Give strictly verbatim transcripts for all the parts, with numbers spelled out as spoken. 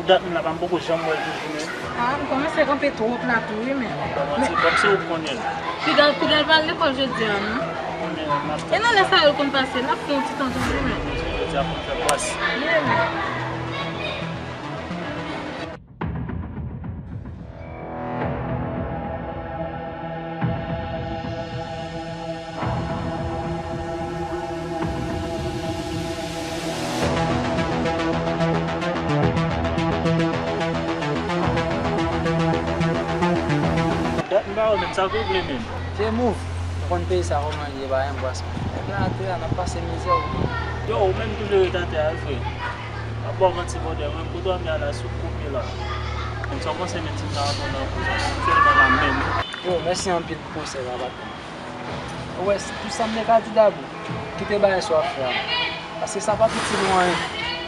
Dat m la, pa m poko janm wè l toujou, men. Ah, m kòmanse kanpe twòp la tou, wi, men. Kòmanse, kòmanse ou konnen l. Piga, Piga l pa al lekòl jodi a, non? Konnen l, m ap... E nan lè sa yo l konn pase, n ap fè yon ti tan toujou, men. Jodi a konn fè pwès. Wi, men. Dat m pa wè menm, sa k regle menm? Vye move, ou konn peyi sa kòman l ye, pa gen pwès. Nèg la atè a, n ap pase mizè wi. Yo, ou menm toujou ret atè a, wi, frè. M ap ba w manti, brother, mwen, kote w ap ye a la, sou kote la. Konn sa w panse, men ti m nan antre nan prizon, sèlman la menm. Yo, mèsi anpil pou konsèy la, patnè. Ou wè, pou sa m te ka di dabò, kite bagay sa w ap fè a. Paske sa p ap itil ou anyen.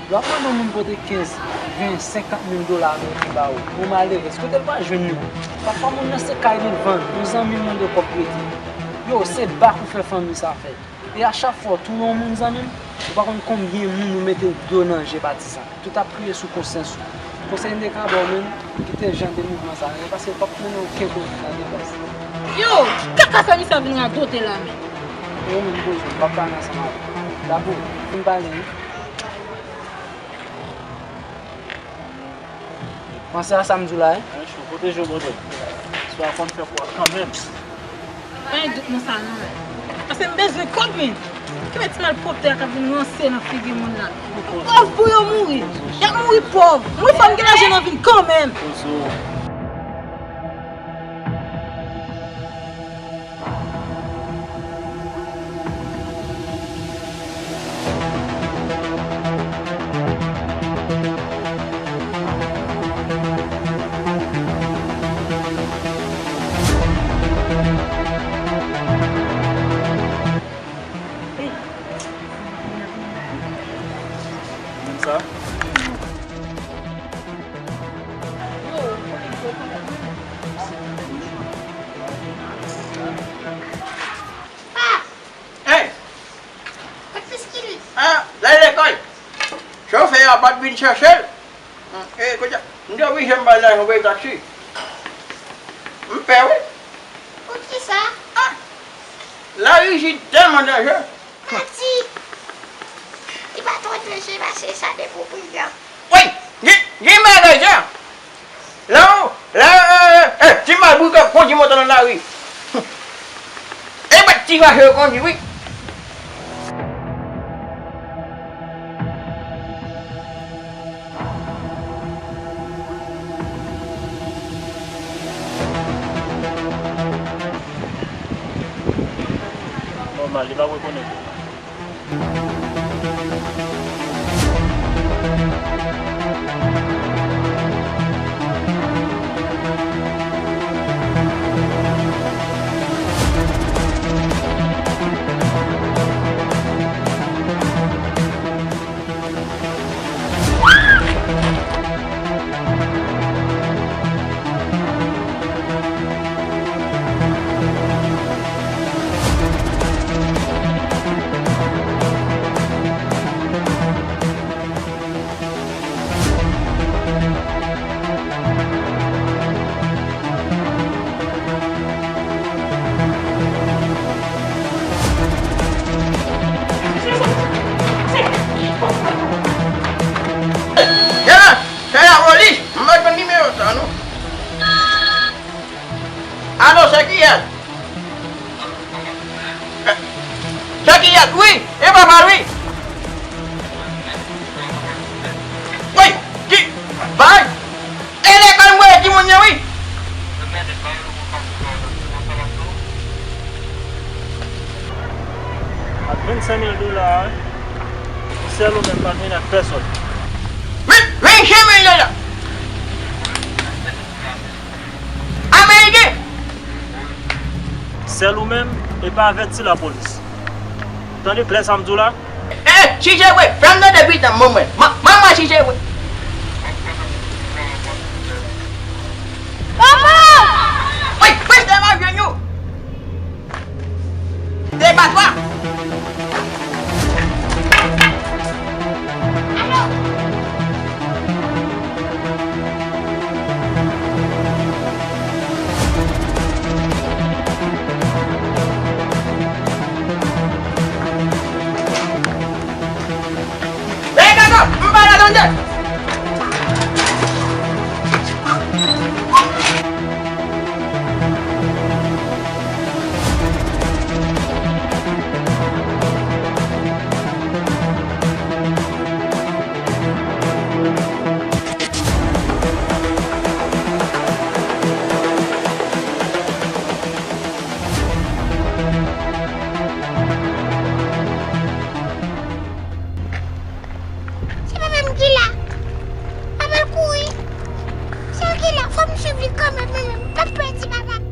Lè w ap mande yon moun pote kenz, ven, senkant mil dola ameriken ba ou, yon malerèz, kote l pral jwenn yo? Pafwa moun nan se kay li vann, yon zanmi l mande kòb kredi. Yo, se bak ou fè fanmi sa fè. E a chak fwa w touye yon moun, zanmi m, ou pa konn konbyen moun ou mete dlo nan je patizan. Tout ap kriye sou konsyans ou. Konsèy m te ka ba w menm, kite jan de mouvman sa yo, paske l p ap mennen okenn kote nan detrès. Yo, ki kaka sa misye ap vin radote la menm? Yo menm poze w, m p ap pale ansanm avè w. Dabò, fin pale wi. Panse a sa m di w la, wi. Mwen cho, pwoteje w, Bondye. Swa konn fè kwa kanmenm. Pa gen dout nan sa non, men. Paske m bezwen kòb, men. Ki mèt ti malpwòpte a k ap vin ranse nan figi moun la. Pòv pou yo mouri. Y ap mouri pòv. Mwen fò m gen lajan nan vi m kanmenm. Poze w. Menm sa? Hey! Kot Piskili? Ah, l al lekòl. Chofè a pa t vin chèche l. Hmm, e, kounye a, m te oblije m bay lajan pou peye taksi. M pè, wi. Poukisa? Ah! Lari isit tèlman danje. Pati! Li pa twò danje, pase sa depi w pridan. Woy! Gen, gen bagay sa! La, la, eh, eh, eh, ti mal boukè kondi moto nan lari. E bat ti vache yo kondi, wi. Nòmal, li pa rekonèt. Genlè, se lapolis, m pa konn nimewo sa non. Alo, se kiyès? Sa ki yèt, wi, e papa l, wi. Woy, ki, bay, e lekòl m voye timoun yo, wi. Ak vennsenk mil dola a, wi. Sèl ou menm, pa t vin ak pèsòn. Ven, vennsenk mil dola. Ameriken! Sèl ou menm, e pa avèti lapolis. Tande klè sa m di w la? Eh, si se vre, fè m tande pitit mwen mwen. Man, manman, si se vre. Papa! Woy, preste m a jenou. Se pa twa. Alo! Tande! Se papa m ki la. Papa l kouri. Se l ki la. Fò m swiv li kanmenm, men m p ap pèdi papa m.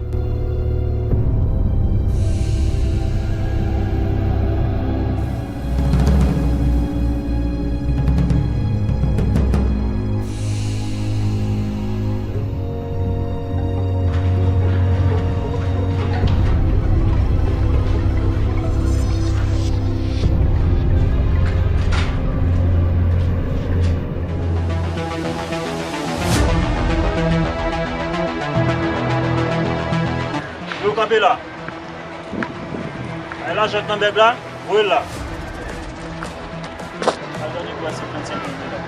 Yo kanpe la. Ay lajan k nan bèg la, voye l la. Lajan de bwa senkannsenk mil dola.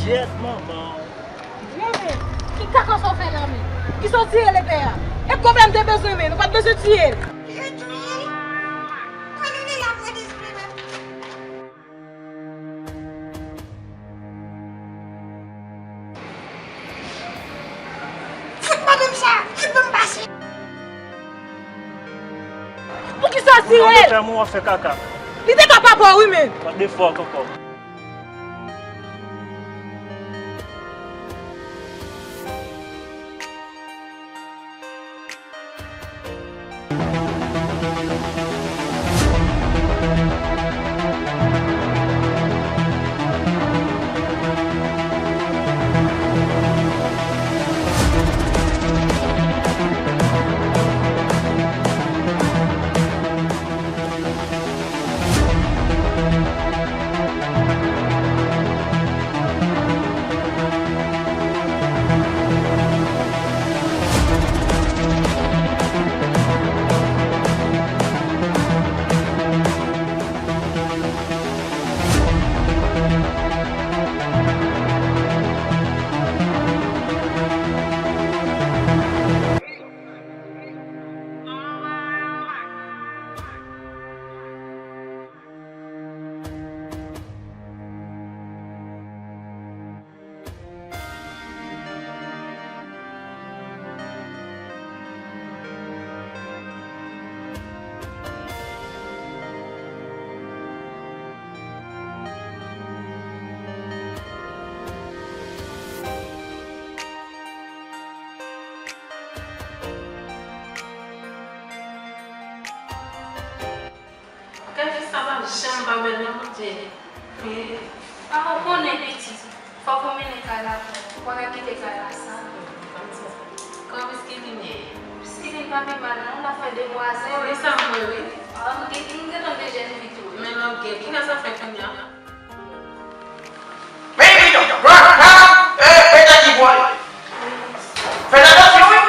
Kyèt, manman. Wi, men, ki kaka sa w fè la, men? Kisa w tiye lepè a? E kòb la m te bezwen, men, nou pa t bezwen tiye l. Yo touye l. Konnen li la pou dispare. Fout madanm sa, fout ban m pase. Poukisa w tiye l? Mwen fè mwen fè kaka. Li te ka papa w, wi, men. What the fuck ankò? Kay fi sa p ap janm pa bèl non, Bondye. Wi. Papa, ou konnen pitit, fòk ou mennen kay la pou ou. Ou pa ka kite kay la sal. Kòman Piskilin ye? Piskilin pa pi mal non, l ap fè de vwazen. Wi, sa m wè, wi. A, m gen, m gentan de jèn fi tou, wi. Men lògè, kilè sa fè kounye a? Men bidon, pran, pran, e, pete ki vole. Fè atansyon, wi.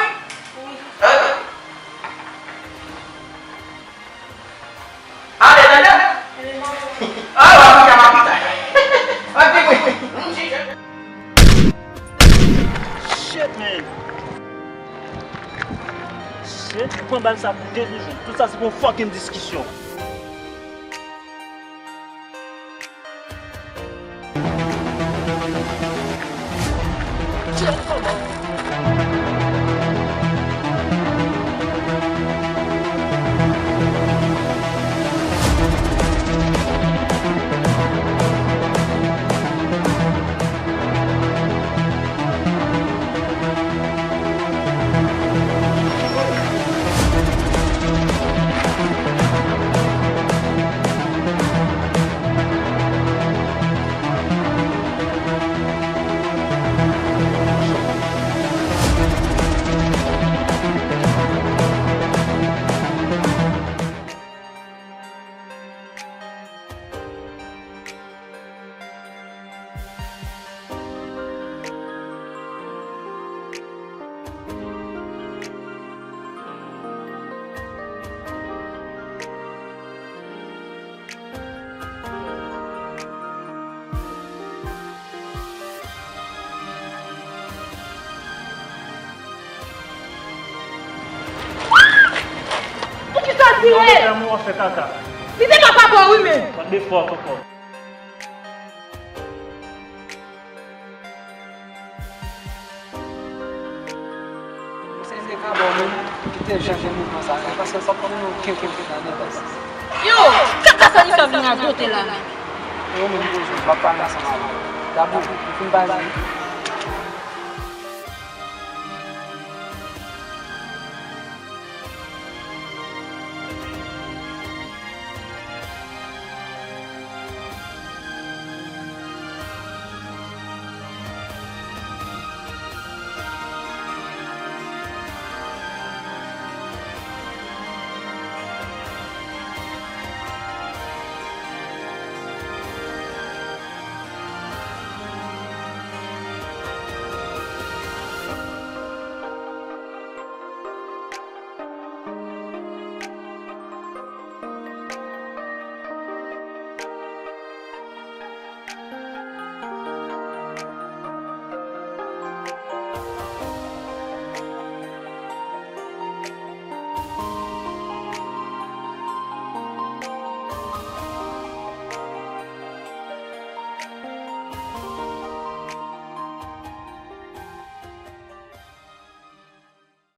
Wi. E. Ale, tande. A, w ap pita, w ap pita. Anpi, wi. Shit, man. Shit, ou pran bal sa pou de milyon. Tout sa se pou yon fucking diskisyon. Mwen te fè mwen fè kaka. Li te ka pa bon, wi, men. Mwen te fò ankò. Konsèy m te ka ba w menm, kite l chanje mouvman sa, paske l p ap konn okenn kenkenna nan baz. Yo, kaka sa misye ap vin radote la menm. Yo menm, Bozo, m p ap pale ansanm avè w. Dabou, ou fin pale?